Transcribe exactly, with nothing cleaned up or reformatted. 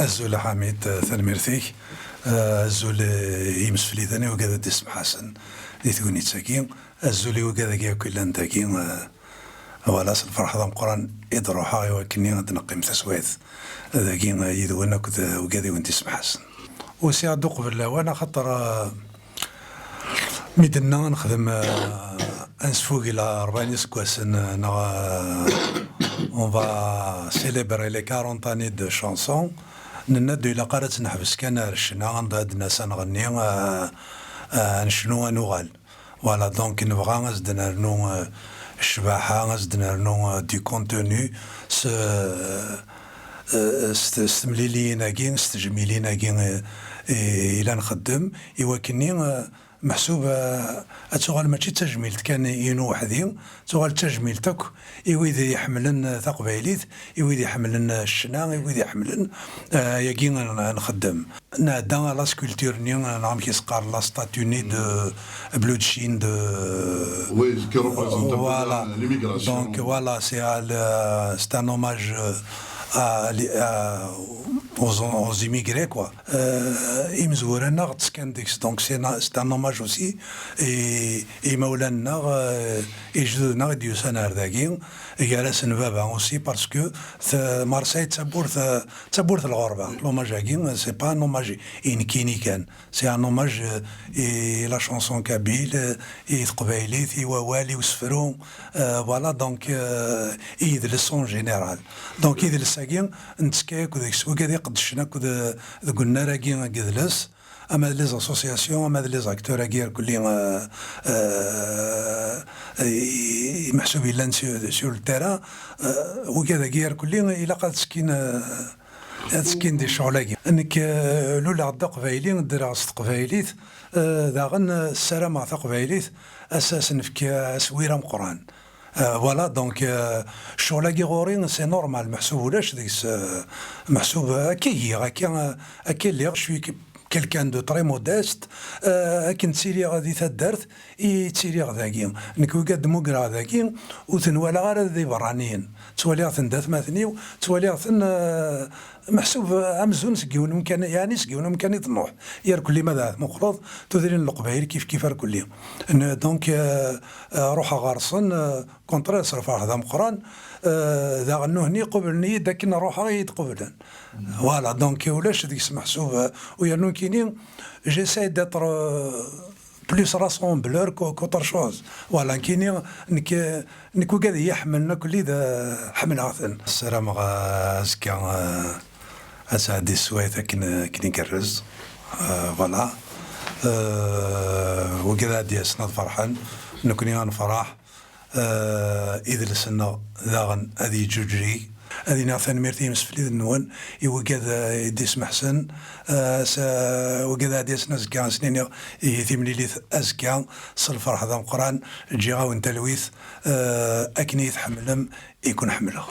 Azul a Ḥamid, tanemmirt-ik. Azul i yimsefliden i wigad i d-isemḥasen di tegnit-agi. Azul i wigad-agi akk yellan dagi. Wala s lferḥ d ameqqran i d-ruḥeɣ i wakken ad d-neqqim taswiɛt dagi yid-wen akked wigad i wen-d-isemḥasen. Usiɣ-d uqbel lawan axaṭer Mi d-nenna ad nexdem, euh, ad nesfugel ṛebɛin iseggasen, euh, neɣ, euh, on va célébrer les quarante années de chanson, nenna-d ur ilaq ara ad tt-neḥbes kan ar ccna, anda ad d-nas ad nɣenni, euh, euh, ad necnu, ad nuɣal. Voilà, donc nebɣa ad s-d-nernu, euh, ccbaḥa, ad s-d-nernu, euh, du contenu, s, euh, euh, s, s temliliyin-agi, s tejmilin-agi, euh, i, i la nxeddem, i wakken-nni, euh, Meḥsub, eh, ad tuɣal mačči d tajmilt kan inu weḥdi, tuɣal d tajmilt akk i wid iḥemmlen, eh, taqbaylit, i wid iḥemmlen, eh, ccna, i wid iḥemmlen, eh, ayagi n-, nxeddem. Nɛedda ɣer la sculpture-nni, neɣ amek i s-qqaren, la statue-nni de Blue de Chine de... Oui, qui représente un peu voilà. La, l'immigration. Donc voilà, c'est à le, c'est un hommage, euh, à, à, aux, aux immigrés, quoi. Euh, imezwura-nneɣ ttekkan deg-s, donc c'est un, c'est un hommage aussi i, i imawlan-nneɣ, euh, i lejdud-nneɣ i d-yusan ar dagi, gar-asen baba aussi, parce que t-, Marseille d tawwurt, d tawwurt n lɣerba. L'hommage-agi, c'est pas un hommage i nekkini kan, c'est un hommage, euh, i la chanson kabyle, euh, i teqbaylit, i wawal, i usefru, euh, voilà, donc, euh, i yidles en général. Donc idles-agi, nettekka akk deg-s, wigad iqeddcen akk de-, deg unnar-agi n yidles, ama d les associations, ama d les acteurs-agi irkelli, euh, euh, i, i meḥsub yellan sur, sur le terrain, euh, wigad-agi irkelli ilaq ad ttekkin, euh, ad ttekkin di ccɣel-agi. Nekk, euh, luleɣ-d d aqbayli, ddreɣ s teqbaylit, euh, daɣen, euh, ssarameɣ taqbaylit, as-, as-nefk aswir ameqqran. Euh, voilà, donc, euh, ccɣel-agi ɣur-i, c'est normal, meḥsub ulac deg-s, euh, meḥsub akka giɣ, akka, euh, akka lliɣ, je suis quelqu'un de très modeste, euh, akken ttiliɣ di taddart i ttiliɣ dagi. Nekk wigad d-mmugreɣ dagi, ur ten-walaɣ ara d iberraniyen. Ttwaliɣ-ten d atmaten-iw, ttwaliɣ-ten, euh, meḥsub, euh, amzun seg yiwen umkan, yeɛni seg yiwen umkan i d-nruḥ. Irkelli ma d at muqreḍ, tudrin n Leqbayel kif kif irkelli. N-, donc, euh, euh, ruḥeɣ ɣer-sen, euh, contraire, s lferḥ d ameqqran, euh, daɣen nuhni qublen-iyi-d akken ruḥeɣ i yi-d-qublen. Voilà, donc ulac deg-s meḥsub, euh, u yernu nekkini, j'essaie d'être, euh, plus rassembleur qu'au-, qu'autre chose. Voilà, nekkini, nekk, nekk wigad i yi-ḥemmlen akk lli d, euh, ḥemmleɣ-ten. Ssarameɣ, euh, azekka, euh, ad sɛeddi teswiɛt akken, akken igerrez. Euh, voilà. Euh, wigad ad d-yasen ad ferḥen, nekkni ad nefreḥ. Euh, idles-nneɣ daɣen ad yeǧǧuǧǧeg. Ad iniɣ tanemmirt i yimsefliden-nwen, i wigad, eh, i d-ismeḥsen. Eh, s-, wigad ad d-yasen azekka, ad sen-iniɣ ihi timlilit azekka, s lferḥ d ameqqran, ǧǧiɣ-awen talwit, eh, akken i yi-tḥemmlem, i ken-ḥemmleɣ.